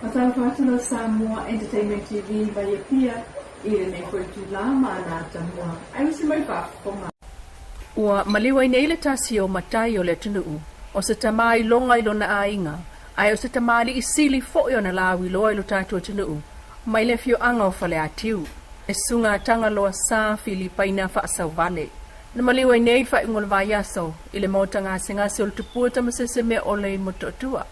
Faatalofa atu la Samoa Entertainment TV mai Apia i lenei foi itulā ma ana atamua aemaise mai faafofoga. Ua maliu ai nei le tasi o matai o le atunuu, o se tama iloga i lona aiga, ae o se tamalii sili foi ona lauiloa i lo tatou atunuu, mai le afioaga o Faleatiu, le Susuga Tagaloa Sa Filipaina Faasauvale. Na maliu ai nei i le faaiuga o le vaiaso i le maota gasegase o le Tupua Tamasesemeaole i Motootua.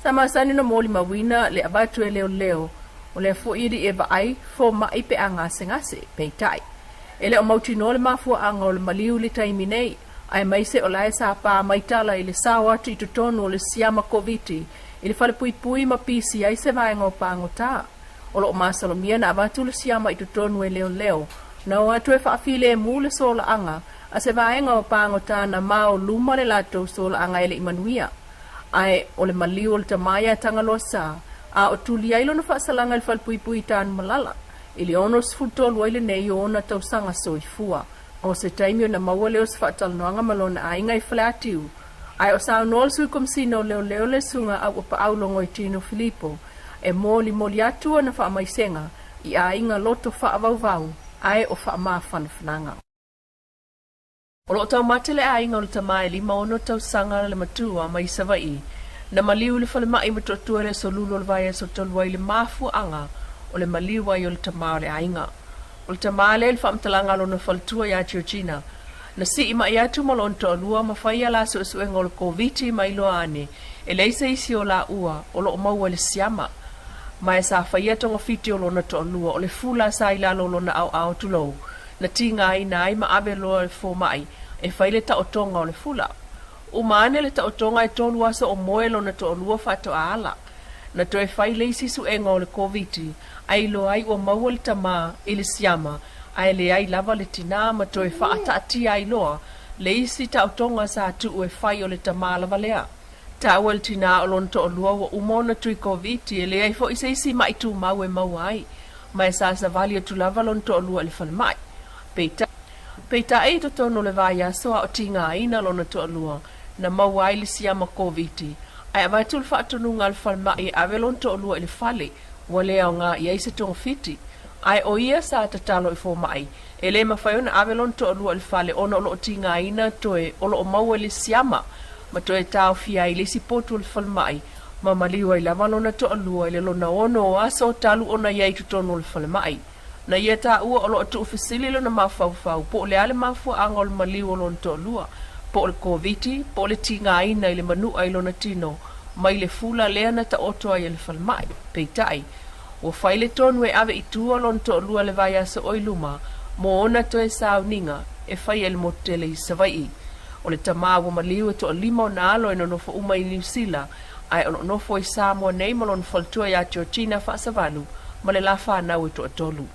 Sa masani ona molimauina le avatu e leoleo o lea foi alii e vaai fomai pe a gasegase. Peitai, e le o mautinoa le mafuaaga o le maliu i le taimi nei, aemaise o la e sa pa mai tala i le sao atu i totonu o le siama Koviti i le falepuipui ma pisi ai se vaega o pagota. O lo o masalomia na avatu le siama i totonu e leoleo na o atu e faafilemu le solaaga a se vaega o pagota na ma o luma le latou solaaga e le i manuia. Ae o le maliu o le tama ia Tagaloa Sa, a o tuli ai lona faasalaga i le falepuipui i Tanumalala, i le 63 ai lenei o ona tausaga soifua. O se taimi ona maua lea o se faatalanoaga ma lona aiga i Faleatiu, ae o saunoa le Sui Komesina o Leoleo le Susuga Auapaau Logoitino Filipo e molimoli atu ana faamaisega i aiga loto faavauvau ae o faamafanafanaga. O lo o taumate le aiga o le tama e 56 tausaga le matua mai Savaii na maliu i le falemai Motootua i le aso Lulu o le vaiaso talu ai i le mafuaaga o le maliu ai o le tama o le aiga. O le tama lea i le faamatalaga a lona faletua ia Georgina, na sii mai atu ma lona toalua ma fai a la suesuega o le Koviti ma iloa ane e leai se isi o laua o lo o maua i le siama. Ma e sa faia togafiti o lona toalua o le fula sa i lalo o lona aoao tulou na tigaina ai ma ave loa le fomai e fai le taotoga o le fula. Uma ane le taotoga e tolu aso o moe lona toalua faatoa ala. Na toe fai le isi suega o le Koviti a iloa ai ua maua le tama i le siama ae leai lava le tinā ma toe faataatia ai loa le isi taotoga sa tuu e fai o le tama lava lea. Taua le tinā o lona toalua ua uma ona tui Koviti e leai foi se isi maʻi tumau e maua ai ma e sa savali atu lava lona toalua i le falemai. Peitai, peitai i totonu o le vaiaso a o tigaina lona toalua, na maua ai le siama Koviti, ae avatu le faatonuga a le falemai e ave lona toalua i le fale, ua le aoga i ai se togafiti. Ae o ia sa tatalo i fomai, e le mafai ona ave lona toalua i le fale ona o lo o tigaina toe o lo o maua i le siama, ma toe taofia ai le isi potu o le falemai, ma maliu ai lava lona toalua i le lona ono o aso talu ona i ai i totonu o le falemai. Na ia taua o lo o tuufesili lona mafaufau po o le a le mafuaaga o le maliu o lona toalua, po o le Koviti, po o le tigaina i le manu'a i lona tino mai le fula lea na taoto ai e le falemai. Peitai, ua fai le tonu e ave i tua lona toalua le vaiaso o i luma mo ona toe sauniga e faia i le motu tele i Savai'i. O le tama ua maliu e toalima ona alo e nonofo uma i Niu Sila, ae o lo o nofo i Samoa nei ma lona faletua ia Georgina Faasavalu ma le la fanau e toatolu.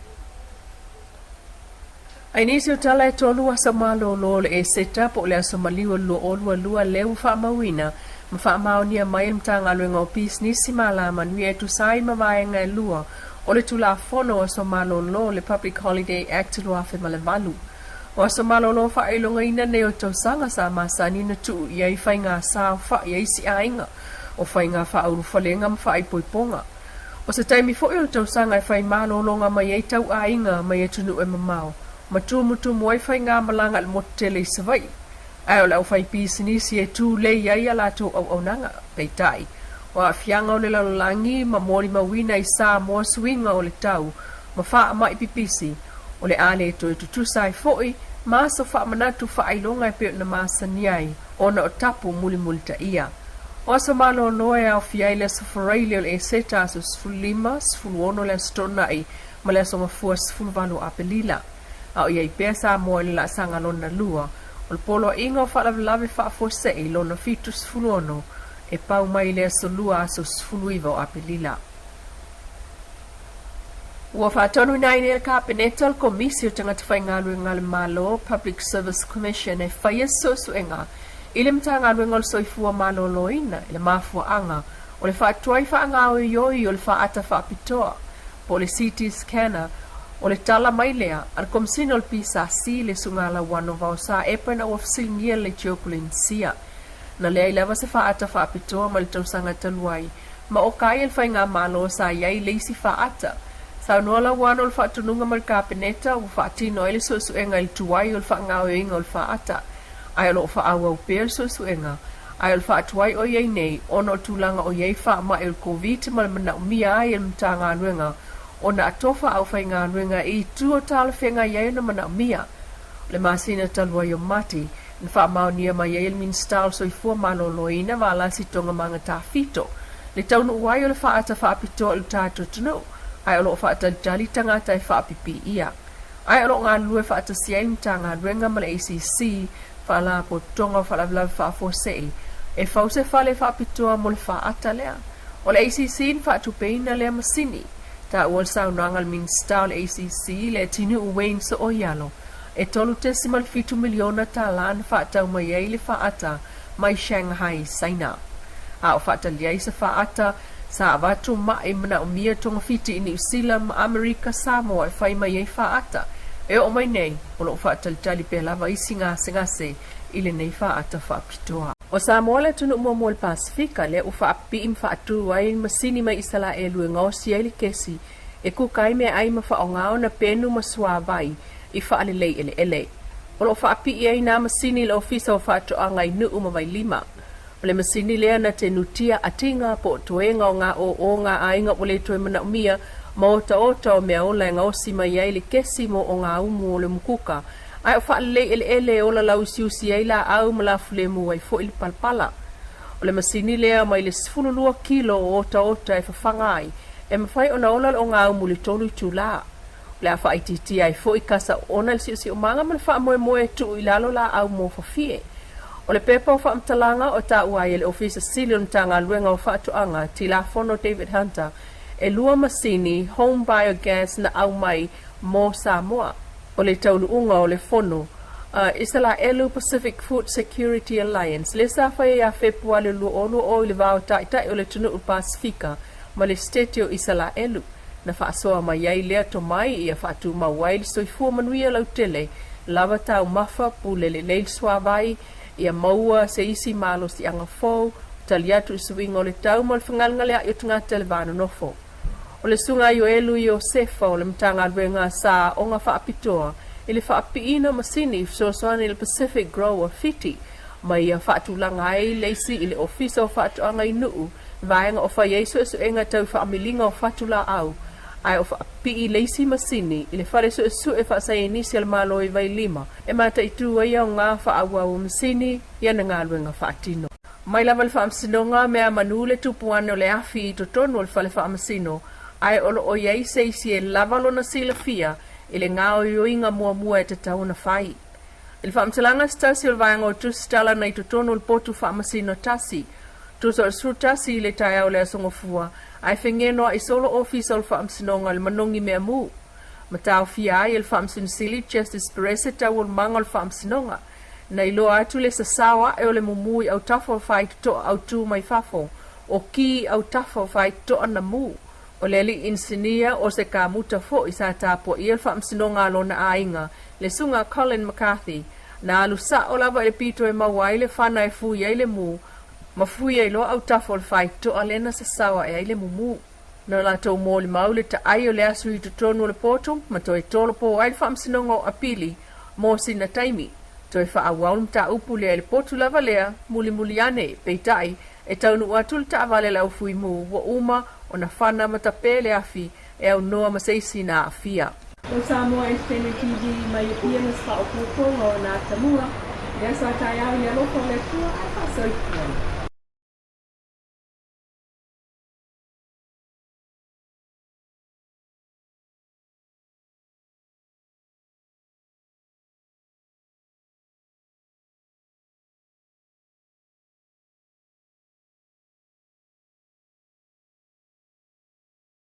I nisi o tala e tolu aso malōlō o le Eseta po o le Aso Maliu o le 2022 lea ua faamauina ma faamaonia mai e le Matagaluega o Pisinisi ma Alamanuia e tusa ai ma vaega e lua o le Tulafono o Aso Malōlō, le Public Holiday Act 2008. O aso malolo faailogaina nei o tausaga sa masani ona tuu i ai faiga saofaʻi a isi aiga, o faiga faaulufalega ma faaipoipoga. O se taimi foi o le tausaga e fai malologa mai ai tau aiga mai atunuu e mamao ma tumutumu ai faigamalaga i le motu tele i Savaii. Ae o le aufaipisinisi e tulei ai a latou auaunaga. Peitai, o aafiaga o le lalolagi ma molimauina i Samoa suiga o le tau ma faamai pipisi, o le a le toe tutusa ai foi ma aso faamanatu faailoga e pei ona masani ai ona o tapu mulimulitaia. O aso malolo e aofia ai le aso Faraile o le Eseta aso 15, 16 le aso Toonai ma le aso Gafua 18 o Aperila. A o i ai pea Samoa i le laasaga lona lua o le Poloaiga o Faalavelave Faafuasei lona 76 e pau mai i le aso Lua aso 19 o Aperila. Ua faatonuina ai nei e le Kapeneta le Komisi o Tagata Faigaluega a le Malo, Public Service Commission, e faia se suesuega i le Matagaluega o le Soifua Maloloina i le mafuaaga o le faatuai faagaoioi o le faata faapitoa po o le CT scanner o le tala mai lea a le Komesina o le PSC le Susuga Lauano Vaosa Epena ua fesiligia le Leitio Polenisia. Na leai lava se faata faapitoa mai le tausaga talu ai. ma oka ai e le Faigamalo sa i ai le isi faata. Saunoa Lauano o le faatonuga mai le Kapeneta ua faatino ai le suesuega i le tuai o le faagaoioiga o le faata, ae o lo o faaauau pea le suesuega, ae o le faatuai o i ai nei ona o le tulaga o i ai faamai o le Koviti ma le manaomia ai e le Matagaluega ona atofa aufaigaluega i itu o talafeagai ai ona manaomia. O le masina talu ai o Mati, na faamaonia mai ai e le Minisita o le Soifua Maloloina Valasi Togamana Tafito le taunuu ai o le faata faapitoa i le tatou atunuu, ae o lo o faatalitali tagata e faapipiia. Ae o lo o galulue faatasi ai le Matagaluega ma le ACC, Faalapotopotoga o Faalavelave Faafuasei, e fau se fale faapitoa mo le faata lea. O le ACC na faatupeina lea masini. Taua le saunoaga a le Minisita o le ACC, Leatinuu Wayne Sooialo, e $3.7 miliona tālā na faatau mai ai le faata mai Shanghai, Saina. A o faatali ai se faata, sa avatu ma'i manaomia togafiti i Niu Sila ma Amerika Samoa e fai mai ai faata. E oo mai nei, o lo o faatalitali pea lava isi gasegase i lenei faata faapitoa. O Samoa le atunuu muamua o le Pasefika lea ua faapipii ma faatu ai masini mai Isalaelu e gaosi ai le kesi e kuka ai meaai ma faaaoga ona penu ma suavai i faalelei eleele. O lo o faapii ai nā masini i le Ofisa o Faatoaga i Nuʻu ma Vailima. O le masini lea na te nutia atiga po o toega o ngā ōō ngā āiga ua le toe manaomia ma otaota o mea ola e gaosi mai ai le kesi mo o ngā umu o le mukuka ae o faalelei eleele e ola lauusiusi ai laau ma lafulemu ai foi le palapala. O le masini lea mai le 12 kilo o otaota e fafaga ai e mafai ona ola le ogaumu i le tolu itulā. O le a faaitiitia ai foi kasa oona i le siosiomaga ma le faamoemoe e tuu i lalo laau mo fafie. O le pepa o faamatalaga o taua ai e le Ofisa Sili o le Matagaluega o Faatoaga, Tilafono David Hunter, e lua masini home biogas na aumai mo Samoa. O le taunuuga o le fono a Isalaelu Pacific Food Security Alliance lea sa faia ia Fepuari 2020 i le va o Taitai o le atunuu Pasefika ma le Setete o Isalaelu, na faasoa mai ai lea tomai ia faatumau ai le soifua manuia lautele lava taumafa pule lelei le suavai ia maua se isi malosiaga fou tali atu i suiga o le tau ma le fegalegaleaʻi o tagata i le va nonofo. O le Susuga Ioelu Iosefa o le Matagaluega sa aoga faapitoa i le faapipiina o masini i fesoasoani i le Pacific Grower Fiti ma ia faatulaga ai le isi i le Ofisa o Faatoaga i Nuʻu vaega o fai ai suesuega tau faamiliga o fatulaau ae o faapipii le isi masini i le fale suesue faasaienisi a le Malo i Vailima e mataitū ai aoga faaauau o masini i ana galuega faatino. Mai lava le Faamasinoga mea manu le tupu ane o le afi i totonu o le fale faamasino ae o lo o i ai se isi e lava lona silafia i le gaoioiga muamua e tatau ona fai. I le faamatalaga se tasi o le vaega o tusitala na i totonu o le potu faamasino tasi, tusa o le 11 i le taeao o le Aso Gafua, ae fegenoaʻi solo ofisa o le Faamasinoga i le manogi mea mu. Ma taofia ai e le Faamasino Sili Justice Perese taualumaga o le Faamasinoga. Na iloa atu le sasao aʻe o le mumu i autafa o faitotoa autū mai fafo, o kī i autafa o faitotoa na mu. O le alii inisinia o se kamuta foi sa tapuaia le Faamasinoga a lona aiga, le Susuga Colin McCarthy, na alu sao lava i le pito e maua ai le fana e fui ai le mu, ma fui ai loa autafa o le faitotoa lea na sasao aʻe ai le mumu. Na latou molimau le taai o le aso i totonu o le potu ma toe tolopo ai le Faamasinoga o Apili mo sina taimi. Toe faaauau le mataupu lea i le potu lava lea mulimuli ane, peitai, e taunuu atu le taavale a le aufuimu ua uma ona fana ma tapē le afi e aunoa ma se isi na aafia. O Samoa Entertainment TV mai Apia ma se faaopoopoga o nā tamua, lea sa taeao i le alofa o le Atua ae faasoifua.